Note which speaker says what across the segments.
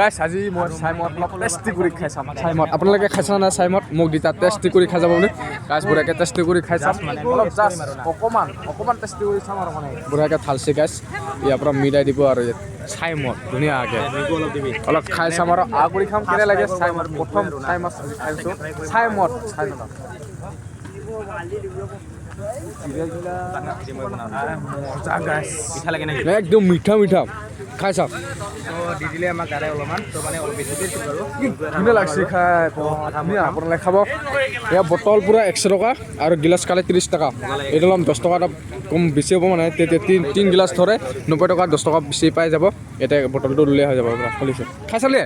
Speaker 1: গাইছ, আজি মই ছাই মদ অলপ টেষ্টি কৰি খাই চাম। ছাই মদ আপোনালোকে খাইছে নাই? ছাই মদ মোক দিতা টেষ্টি কৰি খাই যাব বুলি। গাইছ, বঢ়িয়াকৈ টেষ্টি কৰি খাই চাম অলপ, জাষ্ট অকণমান অকণমান টেষ্টি কৰি চাম আৰু মানে বঢ়িয়াকৈ ঢালছে। গাইছ, ইয়াৰ পৰা মিলাই দিব আৰু ইয়াত ছাই মদ ধুনীয়াকৈ অলপ খাই চাম আৰু আ কৰি খাম, কেনে লাগে ছাই মদ। প্ৰথম ছাই মাছ আজি খাইছোঁ, ছাই মদ ছাই মদ। মজা গাইছ।
Speaker 2: মিঠা লাগে নেকি?
Speaker 1: একদম মিঠা মিঠা, খাই চাওক।
Speaker 2: তো দি দিলে আমাক দাদাই অলপমান, তো মানে অলপ বেছি দিছিল বাৰু।
Speaker 1: ধুনীয়া লাগছে খাই, ধুনীয়া। আপোনালোকে খাব। এয়া বটল পূৰা 100 টকা আৰু গিলাচ খালে 30 টকা। এইটো ল'ম 10 টকা এটা কম বেছি হ'ব, মানে তেতিয়া তিনি গিলাচ ধৰে 90 টকা, 10 টকা বেছি পাই যাব। এতিয়া বটলটো ল'লে হৈ যাব। পূৰা খুলিছে, খাই চালে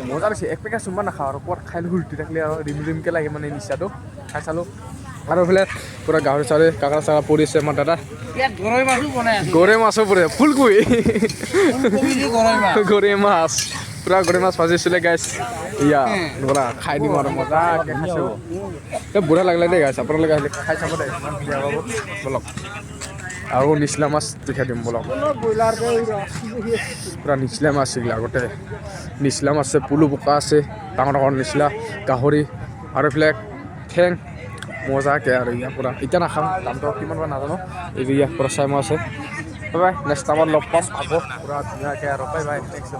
Speaker 1: মজা লাগছে। এক পেকেট চুম্বা নাখাওঁ আৰু ক'ত খাই উল্টি থাকিলে আৰু ৰিম ৰিমকৈ লাগে, মানে নিচাটো খাই চালোঁ। আৰু এইফালে পূৰা গাহৰি চাহৰি, কাকৰা চাকৰা পৰিছে আমাৰ দাদা।
Speaker 3: ইয়াত গৰৈ মাছো বনাই আছো।
Speaker 1: গৰৈ মাছো পৰে, ফুলকবি।
Speaker 3: ফুলকবি দি গৰৈ মাছ।
Speaker 1: গৰৈ মাছ, পূৰা গৰৈ মাছ ভাজিছিলে গাইছ। ইয়া ব'লা খাই দিম আৰু মজাকে খাইছোঁ। এই বুঢ়া লাগিলে দেই গাইছ, আপোনালোকে আহিলে খাই চাব দেই, ইমান ধুনীয়া পাব। ব'লক, আৰু নিচলা মাছ দেখাই দিম ব'লক। পূৰা নিচলা মাছ এইগিলা, আগতে নিচলা মাছ আছে, পুলু বোকা আছে, ডাঙৰ ডাঙৰ নিচলা, গাহৰি আৰু এইফালে ঠেং মজাকে। আৰু ইয়াৰ পৰা এতিয়া নাখাম, দামটো কিমান বা নাজানো। এইটো ইয়াৰ পৰা চাই মই আছে। বাই বাই, নেক্সট টাইমত লগ পাম আকৌ পূৰা ধুনীয়াকৈ আৰু। Bye bye, next.